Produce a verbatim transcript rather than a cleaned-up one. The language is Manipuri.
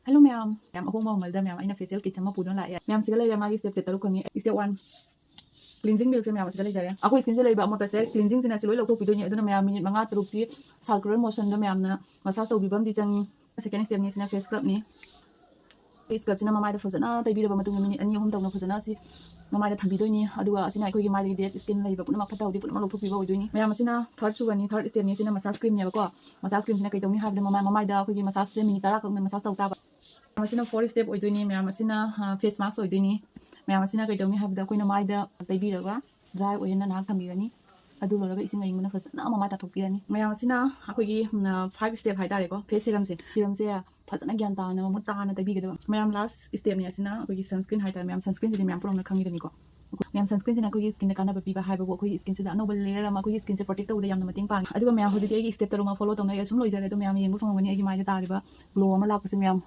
Hello ꯃꯌꯥꯝ, ꯌꯥꯝ ꯑꯍꯣꯡꯕ ꯃꯃꯜꯗ ꯃꯌꯥꯝ ꯑꯩꯅ facial kit ꯑꯃ ꯄꯨꯗꯨꯅ ꯂꯥꯛꯑꯦ꯫ ꯃꯌꯥꯝ ꯁꯤꯗ ꯂꯩꯔꯦ, ꯃꯥꯒꯤ step ꯁꯦ ꯇꯔꯨꯛ ꯈꯛꯅꯤ꯫ Step one, cleansing milk ꯁꯦ ꯃꯌꯥꯝ ꯑꯁꯤꯗ ꯂꯩꯖꯔꯦ꯫ ꯑꯩꯈꯣꯏ skin ꯁꯦ ꯂꯩꯕ ꯑꯃꯣꯠꯄꯁꯦ cleansing ꯁꯤꯅ ꯁꯤ ꯂꯣꯏ ꯂꯧꯊꯣꯛꯄꯤꯗꯣꯏꯅꯤ꯫ ꯑꯗꯨꯅ ꯃꯌꯥꯝ minute ꯃꯉꯥ ꯇꯔꯨꯛꯇꯤ circular motion ꯗ ꯃꯌꯥꯝꯅ massage ꯇꯧꯕꯤꯕ ꯑꯃꯗꯤ ꯆꯪꯉꯤ꯫ Second step ꯅꯤ, ꯁꯤꯅ face scrub ꯅꯤ꯫ Face scrub ꯁꯤꯅ ꯃꯃꯥꯏꯗ ꯐꯖꯅ ꯇꯩꯕꯤꯔꯕ ꯃꯇꯨꯡꯗ minute ꯑꯅꯤ ꯑꯍꯨꯝ ꯇꯧꯅ ꯐꯖꯅ ꯁꯤ ꯃꯃꯥꯏꯗ ꯊꯝꯕꯤꯗꯣꯏꯅꯤ꯫ ꯑꯗꯨꯒ ꯑꯁꯤꯅ ꯑꯩꯈꯣꯏꯒꯤ ꯃꯥꯏꯗꯒꯤ dead skin ꯂꯩꯕ ꯄꯨꯝꯅꯃꯛ, ꯐꯠꯇ ꯍꯥꯎꯗꯤ ꯄꯨꯝꯅꯃꯛ ꯂꯧꯊꯣꯛꯄꯤꯕ ꯑꯣꯏꯗꯣꯏꯅꯤ꯫ ꯃꯌꯥꯝ ꯑꯁꯤꯅ third ꯁꯨꯕꯅꯤ, third step ꯅꯤ꯫ ꯑꯁꯤꯅ massage cream ꯅꯦꯕꯀꯣ꯫ Massage cream ꯁꯤꯅ ꯀꯩ ꯇꯧꯅꯤ ꯍꯥꯏꯕꯗ ꯃꯃꯥꯏ, ꯃꯃꯥꯏꯗ ꯑꯩꯈꯣꯏꯒꯤ massage ꯁꯦ minute ꯇꯔꯥ ꯈꯛꯅ massage ꯇꯧ ꯇꯥꯕ꯫ ꯃꯁꯤꯅ fourth step ꯑꯣꯏꯗꯣꯏꯅꯤ꯫ ꯃꯌꯥꯝ ꯑꯁꯤꯅ, ꯑ, face mask ꯑꯣꯏꯗꯣꯏꯅꯤ꯫ ꯃꯌꯥꯝ ꯑꯁꯤꯅ ꯀꯩꯗꯧꯅꯤ ꯍꯥꯏꯕꯗ ꯑꯩꯈꯣꯏꯅ ꯃꯥꯏꯗ ꯇꯩꯕꯤꯔꯒ dry ꯑꯣꯏꯍꯟꯅ ꯉꯥꯏꯍꯥꯛ ꯊꯝꯕꯤꯔꯅꯤ꯫ ꯑꯗꯨ ꯂꯣꯏꯔꯒ ꯏꯁꯤꯡ ꯑꯏꯪꯕꯅ ꯐꯖꯅ ꯃꯃꯥꯏ ꯇꯥꯊꯣꯛꯄꯤꯔꯅꯤ꯫ ꯃꯌꯥꯝ ꯑꯁꯤꯅ ꯑꯩꯈꯣꯏꯒꯤ, ꯎꯝ, five step ꯍꯥꯏꯇꯥꯔꯦꯀꯣ, face serum ꯁꯦ꯫ Serum ꯁꯦ ꯐꯖꯅ ꯒ꯭ꯌꯥꯟ ꯇꯥꯅ ꯃꯃꯨꯠ ꯇꯥꯅ ꯇꯩꯕꯤꯒꯗꯕ꯫ ꯃꯌꯥꯝ last step ꯅꯤ ꯑꯁꯤꯅ ꯑꯩꯈꯣꯏꯒꯤ sunscreen ꯍꯥꯏꯇꯥꯔꯦ꯫ ꯃꯌꯥꯝ sunscreen ꯁꯤꯗꯤ ꯃꯌꯥꯝ ꯄꯨꯝꯅꯃꯛꯅ ꯈꯪꯉꯤꯗꯅꯤꯀꯣ꯫ ꯃꯌꯥꯝ sunscreen ꯁꯤꯅ ꯑꯩꯈꯣꯏꯒꯤ skin ꯗ ꯀꯥꯟꯅꯕ ꯄꯤꯕ ꯍꯥꯏꯕꯕꯨ ꯑꯩꯈꯣꯏꯒꯤ skin ꯁꯤꯗ ꯑꯅꯧꯕ layer ꯑꯃ ꯑꯩꯈꯣꯏꯒꯤ skin ꯁꯦ protect ꯇꯧꯕꯗ ꯌꯥꯝꯅ ꯃꯇꯦꯡ ꯄꯥꯡꯉꯤ꯫ ꯑꯗꯨꯒ ꯃꯌꯥꯝ ꯍꯧꯖꯤꯛꯇꯤ ꯑꯩꯒꯤ step ꯇꯔꯨꯛꯃꯛ follow ꯇꯧꯅ ꯑꯩ ꯑꯁꯨꯝ ꯂꯣꯏꯖꯔꯦ꯫ ꯑꯗꯣ ꯃꯌꯥꯝ ꯌꯦꯡꯕ ꯐꯪꯉꯝꯒꯅꯤ ꯑꯩꯒꯤ ꯃꯥꯏꯗ ꯇꯥꯔꯤꯕ glow ꯑꯃ ꯂꯥꯛꯄꯁꯦ ꯃꯌꯥꯝ꯫